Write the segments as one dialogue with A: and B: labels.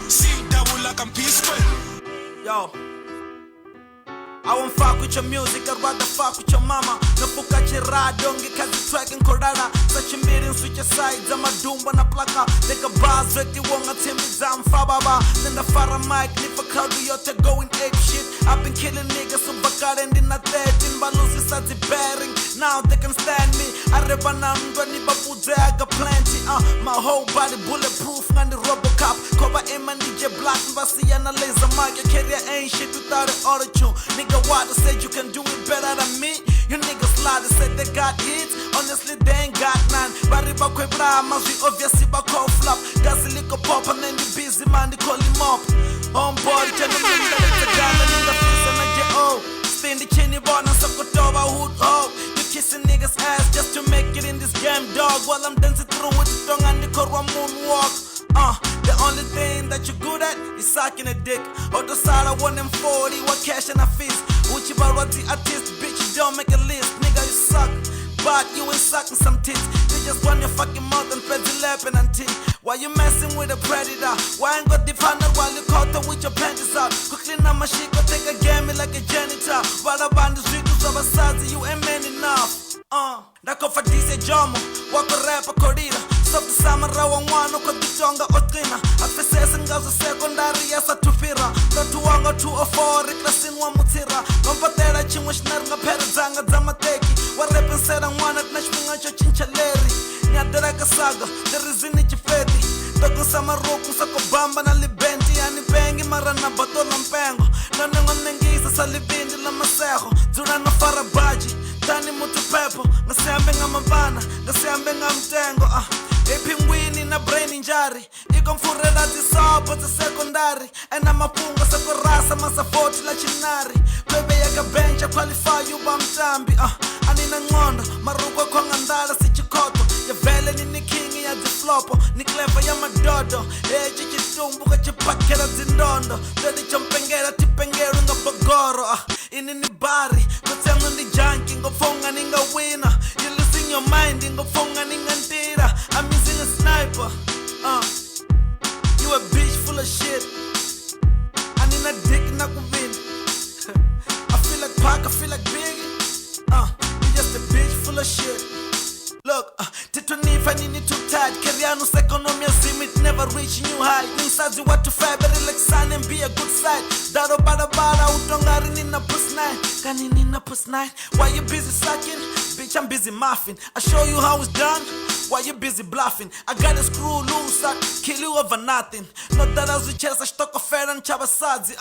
A: See double like I'm P square.
B: Yo. I won't fuck with your music, I'd rather fuck with your mama. Nafuka chirado, ngikazi track nkorara. Sachimbiri nswitche sides, amadumba na plaka. Teka bars, veti wonga timbi za mfababa. Nenda fara mic, nifa crowd yote going ape shit. I've been killing niggas, so bakare ndina 13. Baluzi sadzi bearing, now they can stand me. Areba na mdwa nibabuze, I got plenty. My whole body bulletproof, ngandi Robocop. Koba ima DJ Black, mbasi na laser mic. Your career ain't shit without an auto-tune. Nigga, what? Said you can do it better than me. You niggas lied, they said they got hits. Honestly, they ain't got none. Bari bakwe bra, mazwi obviously bako flop. Gazi liko pop and then you busy man, they call him up. On board, gentlemen, the gun in the freezer na J.O. Stindi chini bona sokotoba hood ho. You kissing niggas ass just to make it in this game, dog. While I'm dancing through with the tongue and the korwa moonwalk. The only thing that you good at is sucking a dick. Otosara 1 and 40, what cash and a fist. Uchi barati artist, bitch, you don't make a list. Nigga, you suck, but you ain't sucking some tits. You just run your fucking mouth and press 11 and T. Why you messing with a predator? Why ain't got the funnel while you caught her with your panties out? Quickly now my shit go take a game like a janitor. While I band the street to you ain't man enough. Ndakofa dise jomo, wako rap korira. Stop the summer rawa ngwano kwa kitonga otina. Afesese ngazo secondary ya satufira. Tatu wanga 204 riklasin wa mutira. Ngompatela chimwe shinari nga pere dzanga dza mateki. Wa repensera ngwana tina chifhinga tsho tshintsha leri. Nyadela ka saga, leri chifeti. Tokusa maruku sako bamba na libenti. Yani pengi mara na bato la mpengo. None ngonengisa sa libindi la maseho. Dzula na farabaji. Tani mutu pepo, ngasembe nga mabana, ngasembe nga mtengo. Ephingwini na brain injury, ikomfurela dzisobo dza secondary. Ena mapungo sakurasa masafoti la chinari. Bebe ya kabencha qualify you ba mtambi. Anina ngondo, maruko khonga ndala sichikoto. Ya vele nini king ya dziflopo, ni clever ya madodo. Echi chitumbu ka chipakela dzindondo. Tedi chompengela tipengelo nga bogoro. Inini bari, kutsengo ndi junkie, ngofonga ninga winner. You losing your mind, ngofonga ninga ntira. I'm using a sniper. You a bitch full of shit. I need a dick na kuvin. I feel like Pac, I feel like Biggie. You just a bitch full of shit. Look, titunifa nini too tight. Kerianus economy zim it never reach new high. Nimsazi watu fiber relax and be a good side. Daro bara bara utongari nina puss 9. Kani nina puss 9. Why you busy sucking? Bitch, I'm busy muffing. I show you how it's done. Why you busy bluffing? I got a screw loose, I kill you over nothing. Not that I was a chest, I stuck a fair and chabasadzi.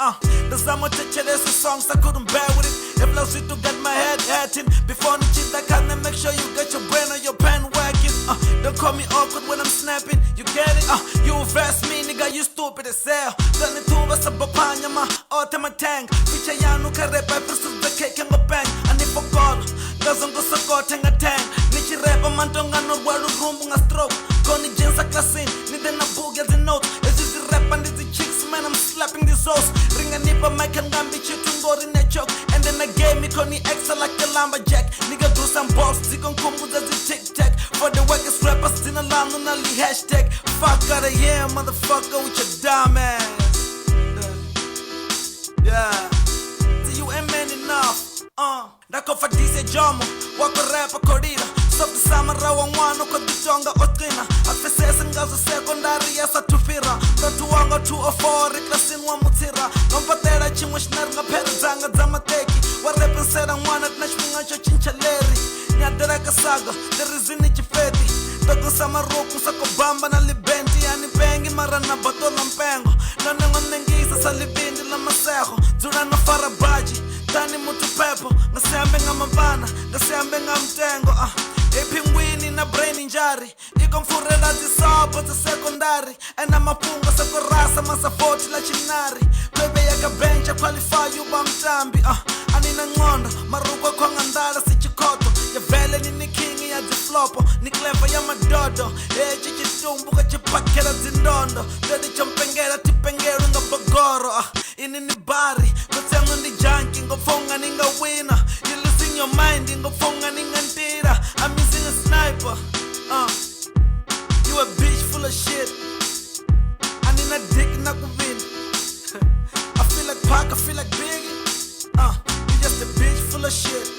B: The Zamo Techeresa songs, I couldn't bear with it. If I was to get my head hurting. Before the cheat, I can't make sure you get your brain or your pen working. Don't call me awkward when I'm snapping. You get it? You verse me, nigga, you stupid as hell. Done it to us, a otema tank. Picha yanu karepa, versus the cake and the bang. And if I call, doesn't go so go tang a tang. Nichi repa mantonga no waru rumbu nga stroke. Koni jensa klasin, ni dena bugia the note. It's rap and the chicks, man, I'm slapping these hoes. Ringa nipa mic and gambi chitungori ne choke. And then I gave me koni extra like a lumberjack. Nigga do some balls, zikon kumbuza zi tic tac. For the wackest rappers, dina lanu na li hashtag. Fuck outta here, motherfucker, with your dumb ass. Yeah, see you ain't man enough. Ndakofa dise jomo, wako rap korira. Stop the summer rawa ngwano kwa kitonga otina. Afesese ngazo secondary ya satufira. Tatu wanga 204 riklasin wa mutira. Ngompatela chimwe shinari nga pere dzanga dza mateki. Wa repensera ngwana tina chifhinga tsho tshintsha leri. Nyadela ka saga, leri chifeti. Tokusa maruku sako bamba na libenti. Yani pengi mara na bato la mpengo. None ngonengisa sa libindi la maseho. Dzula na farabaji. Tani mutu pepo, ngasembe nga mabana, ngasembe nga mtengo. Ephingwini na brain injury, ikomfurela dzisobo dza secondary. Ena mapungo sakurasa masafoti la chinari. Bebe ya kabencha qualify you ba mtambi. Anina ngondo, maruko khonga ndala sichikoto. Ya vele nini king ya dziflopo, ni clever ya madodo. Echi chitumbu ka chipakela dzindondo. Tedi chompengela tipengelo nga bogoro. Inini bari, kutsengo ndi junkie, ngofonga ninga winner. You losing your mind, ngofonga ninga ntira. I'm using a sniper. You a bitch full of shit. I need na dick na ku vini. I feel like Pac, I feel like Biggie. You just a bitch full of shit.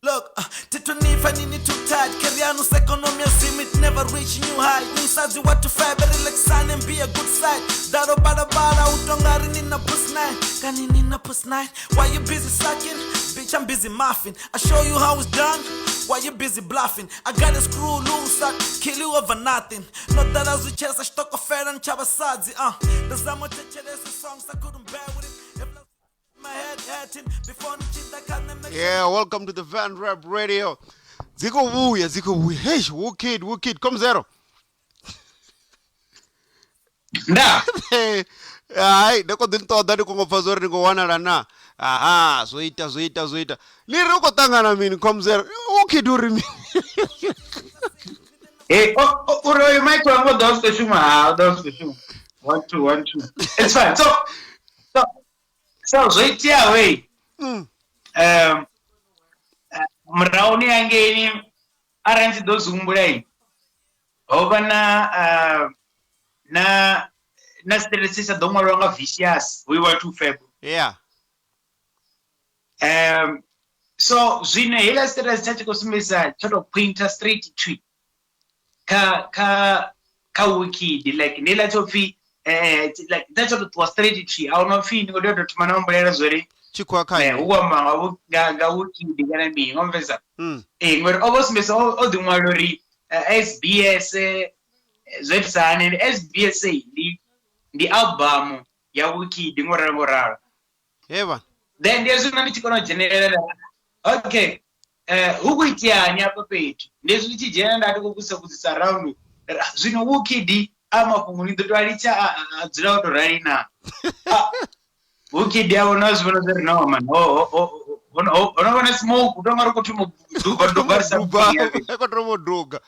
B: Look, titunifa nini too tight. Kerianus economy zim it never reach new high. Nimsazi what to fight, better like sun and be a good side. Daro bada bada utongari nina puss nine. Kani nina puss nine. Why you busy sucking? Bitch, I'm busy muffin. I show you how it's done. Why you busy bluffing? I got a screw loose, I kill you over nothing. Not that I was with chess, I stuck a fair and chabasadzi. The songs I couldn't bear with it. If my head hurting before
C: Yeah, welcome to the Van Rap Radio. Ziko vuya, ziko vuya. Hey, Wukid, Wukid, come zero.
D: Nda.
C: Hai, ndi khou ḓi nṱoḓa ndi khou pfa zwori ndi khou wanala na. Aha, zwo ita, zwo ita, zwo ita. Ni ri u khou ṱangana mini come zero. Wukid uri mini?
D: Hey, uri oyo mic wanga u ḓo vha u si khou shuma. Ha, u ḓo vha u si khou shuma. 1 2 1 2. It's fine. So zwo iteaho hey. Murahuni hangeini arali ndi tshi ḓo zwi humbula ho vha na status tshe tsha ḓo ṅwaliwa nga Vicious we were too fab.
C: Yeah.
D: So zwino heiḽa status tsha tshi khou sumbedzisa tsho to pointer straight to kha Wukid, like ndi heiḽa tsho pfi like tsha tsho to ṱuwa straight to, a huna pfi ndi khou tea u tou thoma na humbulela zwori
C: tshi khou ya kha
D: hu khou amba nga Wukid kana mini, ngo pfesesa? Ngori o vha o sumbedzisa o ḓi ṅwala uri SBS zwo itisa hani, SBS ndi album ya Wukid ngo ralo ngo ralo.
C: Hevha.
D: Then ndi hezwi nṋe ndi tshi kona u dzhenelela, okay, hu khou iteani hafha fhethu, ndi hezwi ndi tshi dzhena nda ndi khou vhudzisa vhudzisa round, zwino Wukid a mafhungo ni ḓo to a litsha a dzula o to rali na. Wukid a vhona zwi vhona zwori no man, ho no vhona smoke, u tonga ri khou thoma u duba duba something.
C: Khou thoma u duga.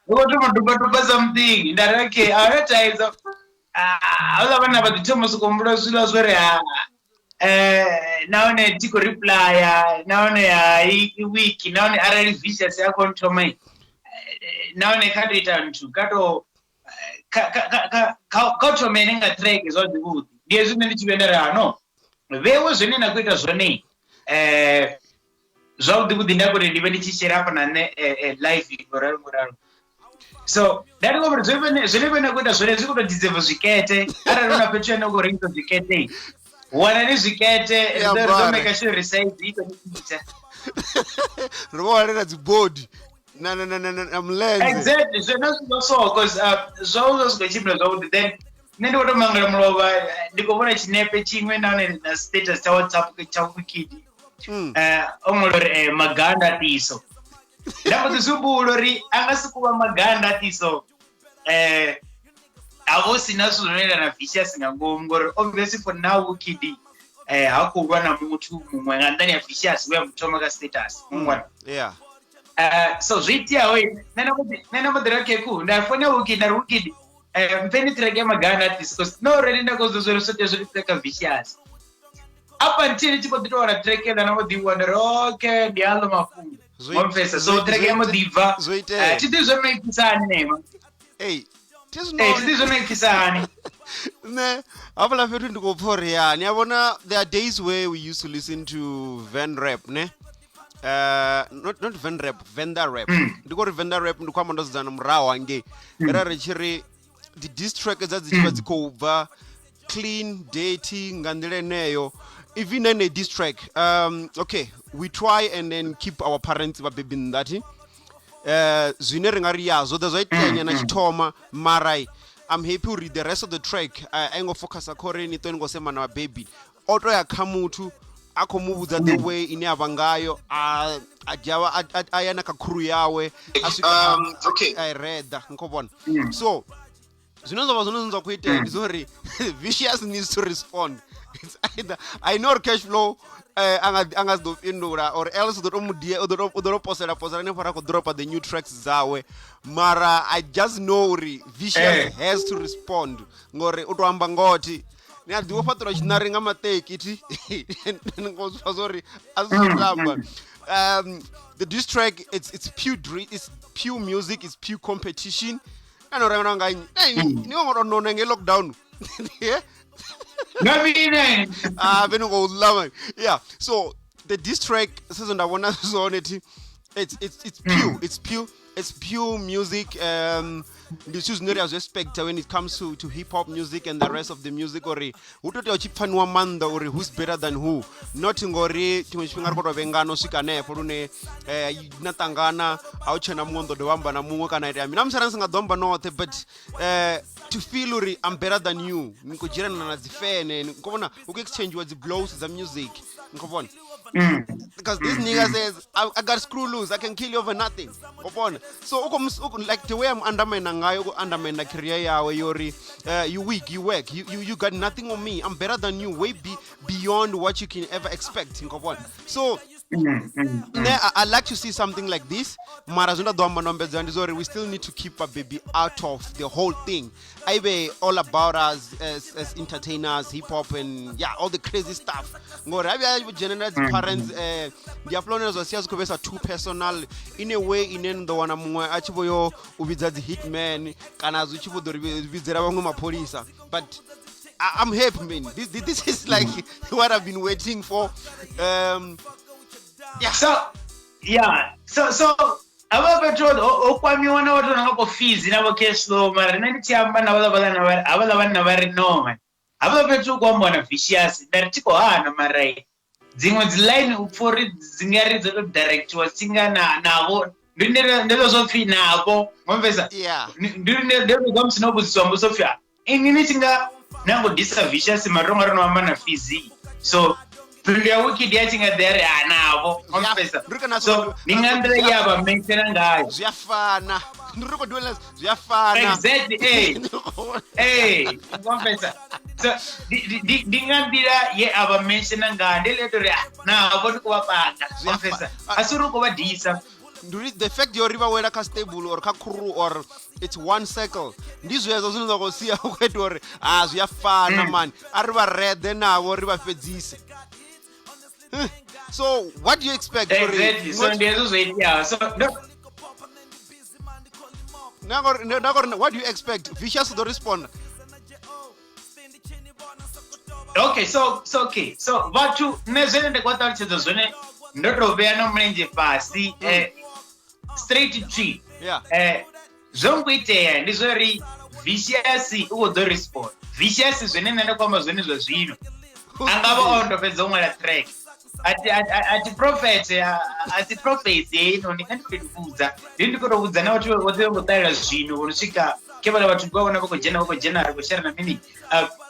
D: Ri khou thoma u duba duba something. Nda ri okay, a huna thaidzo. Houḽa vhana vha ḓi thoma u sokou humbula zwiḽa zwori ha nahone thi khou replya, nahone hai i weak, nahone arali Vicious ya khou nthoma nahone kha to ita nthu, kha to kha thome ene nga track zwavhuḓi vhuḓi. Ndi hezwi nṋe ndi tshi vhuya nda ri ha no vhewe zwine na khou ita zwone zwavhuḓi vhuḓi, nda khou uri ndi vhe ndi tshi share hafha na nṋe live ngo ralo ngo ralo. So nda ndi khou uri zwine vhe na khou ita zwone zwi khou tou deserve zwikete. Arali hu na fhethu ane u khou rengisa zwikete, wanani zwikete, ri ḓo make sure ri size i khou ita.
C: Ri vho walela dzi body na na na na mulenze.
D: Exactly, zwone zwi so cause zwo zwi khou tshimbila zwavhuḓi. Then nṋe ndi khou tou mangala mulovha, ndi khou vhona tshinepe tshiṅwe nahone na status tsha WhatsApp tsha Wukid. O ṅwala uri maganda tiso. Nda mbo ḓi zwi humbula uri a nga si kuvha maganda tiso ha vha hu si na zwithu zwo no yelana na Vicious nga ngomu, ngori obviously for now Wukid ha khou lwa na muthu muṅwe nga nṱhani ha Vicious we a mu thoma kha status.
C: Yeah.
D: So zwi iteaho nṋe nda mbo ḓi ri okay cool, nda founa Wukid nda ri Wukid mpheni track ya maganda tiso cause no already nda khou zwa uri zwo tea zwo tea kha Vicious. Up until tshi khou ḓi tou wana track nda mbo ḓi wana uri okay ndi haḽo mafhungo. Ngomfesa so track ya mbo ḓi bva.
C: Zwo itea.
D: Thi ḓivhi zwo no ipfisa hani nema.
C: Ei, thi
D: zwino. Thi ḓivhi zwo no ipfisa hani.
C: Nṋe hafhaḽa fhethu ndi khou pfha uri ya ni a vhona there are days where we used to listen to Van Rap ne. Not Van Rap, Venda Rap. Ndi khou ri Venda Rap ndi khou amba ndo sedzana murahu hangei. Ra ri tshi ri dzi diss track dza dzi tshi vha dzi khou bva clean, dirty nga nḓila eneyo. Even in a diss track, okay, we try and then keep our parents vhabebi nnḓa thi. Zwine ri nga ri ya zwo ḓa zwa itea nyana tshithoma, mara I'm happy uri the rest of the track a ngo focusa kha uri ni ṱwe ni khou sema na vhabebi. O to ya kha muthu a khou mu vhudza the way ine a vha ngayo, a dzhia a ya na kha crew yawe a swika a i reda ni khou vhona. So zwine zwa vha zwone zwine zwa khou itea ndi zwa uri Vicious needs to respond. It's either I know cash flow a nga si ḓo fhindula or else u ḓo to mudia, u ḓo to posela posela hanefho ra khou dropa the new tracks dzawe, mara I just know uri Vicious has to respond ngori u to amba ngothi ni a ḓivha u fhaṱelwa tshinari nga maṱeki thi ni ngo zwi pfa zwori a si zwo tamba. The diss track, it's pure it's pure music, it's pure competition. Ano renga nga nnyi ni ngo nona nge lockdown. Yeah.
D: Nga mine.
C: Ah, vheno ngo ḽa man. Yeah. So the diss track season nda vhona zwone thi it's pure, it's pure music. Ndi zwithu zwine ri a zwi expecta when it comes to hip hop music and the rest of the music, uri hu to tea u tshi pfaniwa maanḓa uri who's better than who, not ngori tshiṅwe tshifhinga ri khou tou vhengana u swika hanefho lune na ṱangana a u tshena muṅwe ḓo dovha amba na muṅwe kana itea mina musi arali ni si nga ḓo amba noṱhe, but to feel uri I'm better than you, ni khou dzhielana na dzi fene, ni khou vhona hu khou exchangewa dzi blows dza music, ni khou vhona, because this nigga says I got screw loose, I can kill you over nothing. Upon so uko, like the way I'm undermine ngayo ku undermine career yawe yori you weak, you work, you got nothing on me, I'm better than you, way beyond what you can ever expect. Ngobona. So ne, I like to see something like this. Mara zwine nda ḓo amba nombedzela ndi zwa uri we still need to keep a baby out of the whole thing. Aibe all about us as entertainers, hip hop and yeah, all the crazy stuff. Ngori a vhuya dzhenela dzi parents, ndi hafhaḽa hune zwa sia zwi khou vhesa too personal in a way ine ni ḓo wana muṅwe a tshi vho yo u vhidza dzi hitman kana zwi tshi vho ḓo ri vhidzela vhaṅwe mapholisa, but I'm happy, man. This is like what I've been waiting for. Yeah.
D: So yeah, so havha fhethu ho kwamiwa na vhathu vha no nga vho Fizzy na vho Cashflow, mara nṋe ndi tshi amba na vhaḽa vhaḽa vha havhaḽa vhanna vha ri no man, hafha fhethu hu khou ambiwa na Vicious, nda ri thi khou hana, mara dziṅwe dzi line u pfha uri dzi nga ri dzo to directiwa tsi nga na navho, ndi ndi zwo pfhi navho ngomvesa. Ndi ndi ndi musi no vhudziswa mbudziso pfhi inwi ni tshi nga na ngo disa Vicious mara tonga ri no amba na Fizzy, so phindulo ya Wikid ya tshi nga ḓi ya ri a navho ngomvesa. So ndi nga nḓila ye ya vha mentiona ngayo.
C: Zwi a fana, ndi ri khou duela, zwi a fana.
D: Exactly, eh ngomvesa. So ndi nga nḓila ye a vha mentiona ngayo, ndi ḽe uri navho ndi khou vha panga ngomvesa, a si uri u khou vha disa.
C: Ndi the fact yo ri vha wela kha stable or kha crew or it's one circle, ndi zwezwo zwine zwa khou sia u khou ita uri a zwi a fana man, a ri vha reḓe navho ri vha fhedzise. So what do you expect?
D: Exactly, so ndi hezwo zwo iteaho, so no.
C: Nda what do you expect? Vicious ḓo respond.
D: Okay, so okay, so vhathu nṋe zwene ndi khou ṱalutshedza zwone, ndo to vhea na mulenzhe fhasi, straight tree. Zwo ngo itea ndi zwo ri Vicious u khou ḓo respond. Vicious zwine nṋe nda khou amba zwone zwa zwino, a nga vha o ndo fhedza u ṅwala track, ati prophet ati prophecy heinoni, nṋe ndi khou vhudza, ndi khou tou vhudza na vhathu vhoṱhe vha khou ṱalela zwino vho no swika ke vhala vhathu vha vhona vha khou dzhena, vha khou dzhena, ri khou share na mini,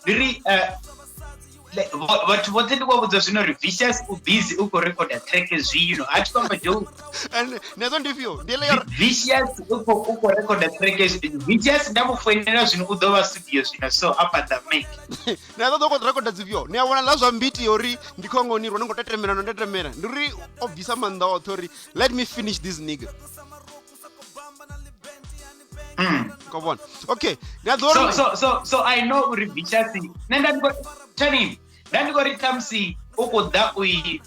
D: ndi ri vhathu vhoṱhe ndi khou vhudza zwino uri Vicious u busy u khou recorda track zwino, a thi khou amba joke.
C: And nezwo ndi fhio? Ndi ya
D: Vicious u khou recorda track. Vicious nda mu foinela zwino u ḓo vha studio zwino, so apa the make.
C: Nezwo ḓo khou recorda dzifhio? Ni a vhona ḽa zwa mbiti uri ndi khou ngo ni rwa ni khou tetemela no tetemela, ndi uri o bvisa maanḓa oṱhe uri let me finish this nigga. Ko vhona, okay, ndi a ḓo
D: So I know uri Vicious, nṋe nda ndi khou tani nda ndi khou ri khamusi u khou ḓa u i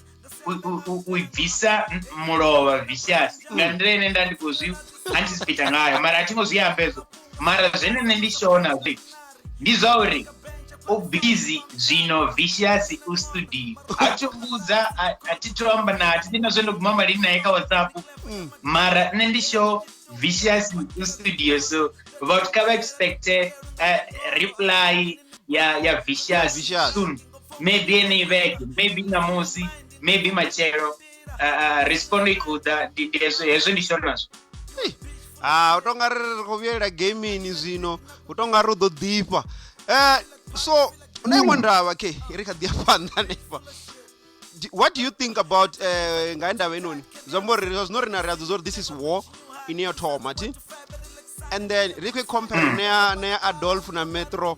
D: u i bvisa mulovha Vicious nga nḓila ine nda ndi khou zwi anticipate ngayo, mara a thi ngo zwi amba hezwo, mara zwene nṋe ndi shona zwi ndi zwa uri u busy zwino Vicious u studio, a thi mbudza, a thi thu amba na, thi na zwe ndo guma malini naye kha WhatsApp, mara nṋe ndi sure Vicious u studio, so vhathu kha vha expect reply ya Vicious,
C: Vicious
D: soon, maybe any vhege, maybe ṋamusi, maybe matshelo, respond i khou ḓa. Ndi hezwo, hezwo ndi sure nazwo.
C: Ah, u tonga ri ri khou vhuyelela gamini zwino, u tonga ri u ḓo ḓifha. So na iṅwe ndavha ke ri kha ḓi ya phanḓa hanefha. What do you think about nga ndavha inoni? Zwi amba uri zwa zwino ri na ri a ḓi uri this is war ine yo thoma thi, and then ri khou compare na ya Adolf na Metro.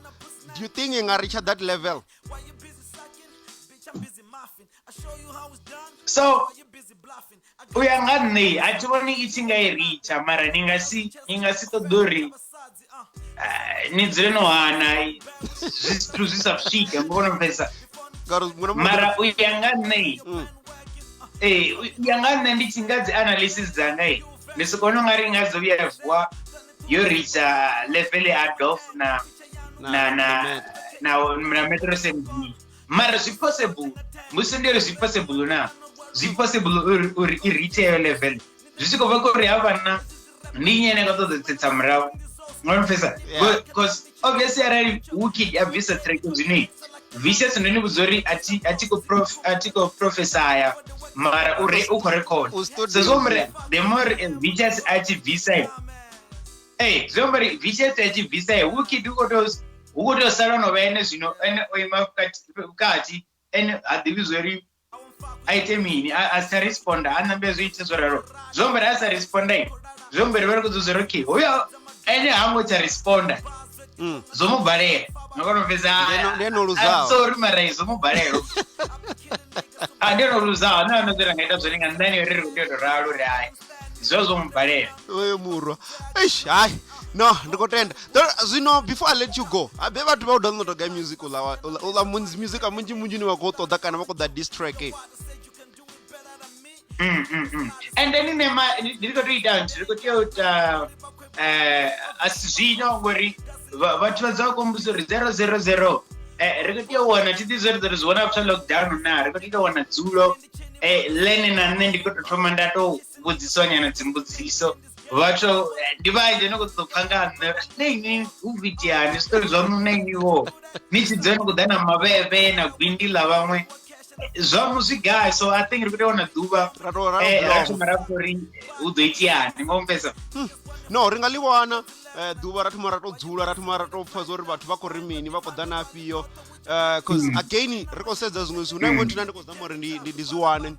C: Do you think i nga reach that level?
D: So u ya nga nṋe a thi vhoni i tshi nga i ritsha, mara ni nga si ṱoḓa uri ni dzule no hana zwithu zwi sa swika, ngo vhona pfesa.
C: Ngauri muṅwe na muṅwe
D: Mara u ya nga nṋe, ee, u ya nga nṋe ndi tshi nga dzi analysis dzanga, ndi si kone u nga ri nga dzo vhuya vuwa. Yo reacha level ya Dolph na na na na na Metro SMB. Mara zwi possible, musi ndi uri zwi possible na zwi possible uri uri i reach heyo level, zwi tshi khou bva kha uri ha vhanna ndi nnyi ane nga ṱoḓa u tsitsa murahu, ngo pfesa? Because obviously arali Wukid a bvisa track zwino, Vicious, ndo ni vhudza uri a thi khou profesaya, mara uri u khou record, so zwi amba uri the more Vicious a tshi bvisa, ee, zwi amba uri Vicious a tshi bvisa, Wukid u khou tea hu khou tea u sala no vha ene zwino ene o ima vhukati, ene ha ḓivhi zwori a ite mini, a sa responda, a nambe zwi ite zwo ralo. Zwi amba uri a sa responda, zwi amba uri vha ri khou dzudza uri okay, hoyo ene ha ngo tsha responda. Zwo mu balela, no kona u fhedza.
C: Ndi ene o luzaho.
D: Sorry, mara zwo mu balela, a ndi ene o luzaho na no ra nga ita zwone nga nḓani uri ri khou tea u to ralo uri hai, zwo zwo mu balela.
C: Oyo murwa, eish, hai, no, ndi khou tenda. Zwino before I let you go, abe vhathu vha u downloada gai music uḽa uḽa munzi music a munzhi munzhi ni vha khou ṱoḓa kana vha khou ḓa diss track?
D: And then nṋe ma ndi khou tou ita nthu, ndi khou tea u ita a si zwino, ngori vhathu vha dza kombisa uri 000, ri khou tea u wana, thi ḓi zwo ri ḓo ri zwi vhona after lockdown na ri khou tea u wana dzulo ḽene na nṋe ndi khou tou thoma nda tou vhudziswa nyana dzimbudziso. Vhathu ndi vhanzhi no khou ṱoḓa pfa nga nṋe, na inwi hu itiani zwiṱori zwaṋu, na inwi vho ni tshi dzula ni khou ḓa na mavhevhe na gwindi ḽa vhaṅwe zwaṋu zwi gai? So I think ri khou tea u wana ḓuvha ra thoma ra pfa uri hu ḓo itiani, ngo mpfesa?
C: No, ri nga ḽi wana ḓuvha ra thoma ra tou dzula, ra thoma ra tou pfa zwa uri vhathu vha khou ri mini, vha khou ḓa na afhio, cause again ri khou sedza zwiṅwe zwithu na iṅwe nthu na ndi khou zama uri ndi zwi wane.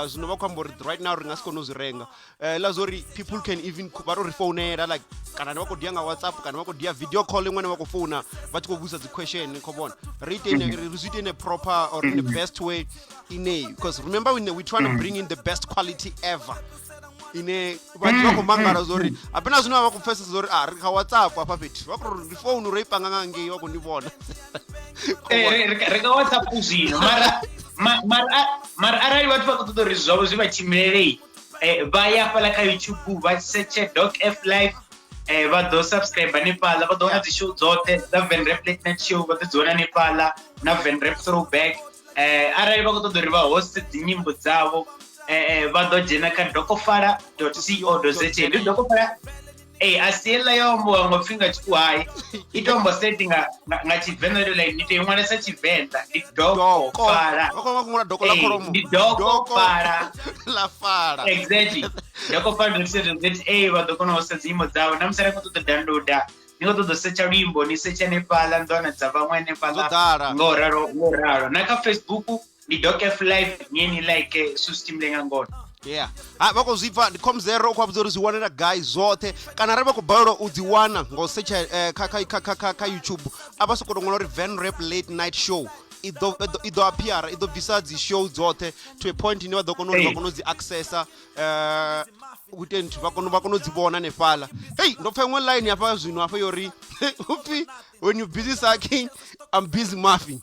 C: Zwino vha khou amba uri right now ri nga si kone u zwi renga, ḽa zwa uri people can even vha to ri founela, like kana vha khou dia nga WhatsApp kana vha khou dia video call iṅwe, vha khou founa vha tshi khou vhudzisa dzi question, khou vhona ri ite ri zwi ite in a proper or in the best way ine, because remember we trying to bring in the best quality ever, ine vhathu vha khou mangala zwa uri apena zwine vha vha khou pfesesa zwa uri a ri kha WhatsApp hafha fhethu, vha khou ri ndi founu ro i panga nga ngei, vha khou ni vhona.
D: Ri ka WhatsApp zwino, mara mara arali vhathu vha khou ṱoḓa uri zwavho zwi vha tshimbilelei, vha ya fhaḽa kha YouTube vha setshe Doc F Live, vha ḓo subscribe hanefhaḽa, vha ḓo wana dzi show dzoṱhe dza Venrap Late Night Show, vha ḓo dzi wana hanefhaḽa na Venrap Throwback. Arali vha khou ṱoḓa uri vha host dzi nyimbo dzavho, vha ḓo dzhena kha dokofala.co.za. Ndi dokofala, ee, a si heiḽa yo ambiwa nga pfhi nga tshikhuwa, i to amba straight nga Tshivenḓa, to like ni to i ṅwala sa Tshivenḓa, ndi dokofala.
C: Vha khou ṅwala doko ḽa kholomo.
D: Ndi dokofala.
C: Ḽa fala.
D: Exactly, dokofala.co.za, vha ḓo kona u hosta dzinyimbo dzavho. Na musi arali khou ṱoḓa downloada, ni khou ṱoḓa u setsha luimbo, ni setsha hanefhaḽa, nḓwana dza vhaṅwe hanefhaḽa.
C: Zwo ḓala.
D: Ngo ralo, ngo ralo. Na kha Facebook ndi Doc F Live, ni ni like zwi tshimbile nga ngona.
C: Yeah, ha vha khou zwi pfa, ndi com zero u khou vhudza uri zwi wanela gai zwoṱhe, kana arali vha khou balelwa u dzi wana nga u setsha kha YouTube, a vha sokou tou ṅwala uri Van Rap Late Night Show, i ḓo appear, i ḓo bvisa dzi show dzoṱhe to a point ine vha ḓo kona uri vha kone u dzi accessa, u ite nthu vha kone u dzi vhona hanefhaḽa. Hei, ndo pfa iṅwe line hafha zwino hafha yo ri upfi "When you busy sucking, I'm busy muffing."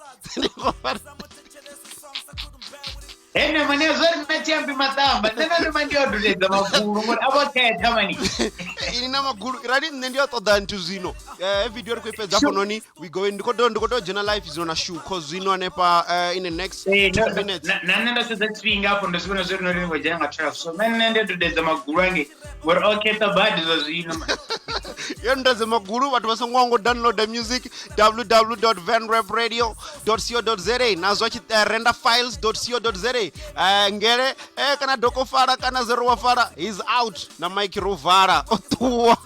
D: Ene mani azwo ri na tshiambi maṱamba, nṋe na noma ndi o dudedza magulu ngori a vho khetha mani.
C: Ini na magulu rali, nṋe ndi a ṱoḓa nthu zwino. Video ri khou i fhedza hafhanoni, we going, ndi khou tou dzhena live zwino na Shukho zwino hanefha in the next 2 minutes.
D: Na nṋe ndo sedza tshifhinga afho, ndo zwi vhona zwo ri no ri ni khou dzhena nga 12, so nṋe ndi dudedza magulu ange ngori o khetha badi zwa zwino.
C: Yo ndedze magulu, vhathu vha songo ngo downloada music www vanrapradio co za na zwa tshi render files co za, ngele kana dokofala kana zero wa fala, he's out na mike rovala o ṱuwa.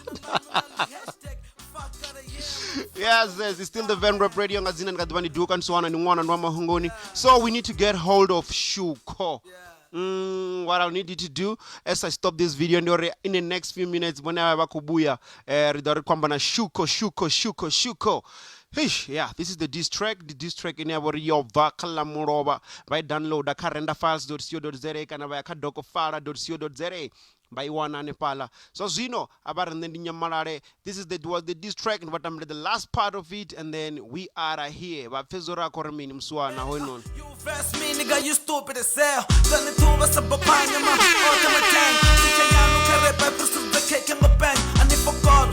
C: Yes, it's still the Van Rap Radio, nga dzina ndi kha ḓivha ndi Duka Ntswana, ndi ṅwana ndi wa mahungoni. So we need to get hold of Shuko. What I'll need you to do as I stop this video ndi uri in the next few minutes vhone vha vha khou vhuya, ri ḓo ri khou amba na Shuko, Shuko, Shuko, Shuko. Eish, yeah, this is the diss track, the diss track ine ya vha uri yo bva kha ḽa mulovha, vha i downloada kha renderfiles.co.za kana vha ya kha dokofala.co.za, vha i wana hanefhaḽa. So zwino a vha ri nṋe ndi nyamalale. This is the was the diss track, ndi vha tambele the last part of it and then we are here, vha pfe zwo ri a khou ri mini musiwana hoyunoni.
B: You verse me, nigga, you stupid as hell. Tani tuva sa bapanya ma, ote ma tank. Sicha yanu karepa, prsu the cake and the bang. I need for God.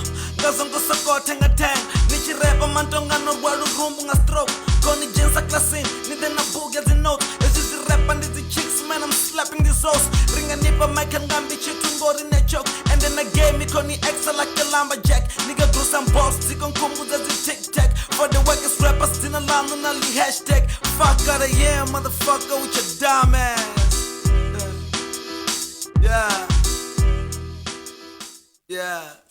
B: lumberjack. Nigga grew some balls, dziko nkumbudza dzi tic tac. For the wackest rappers, dzina lanu na li hashtag. Fuck outta here, motherfucker, with your dumb ass. Yeah. Yeah. Yeah.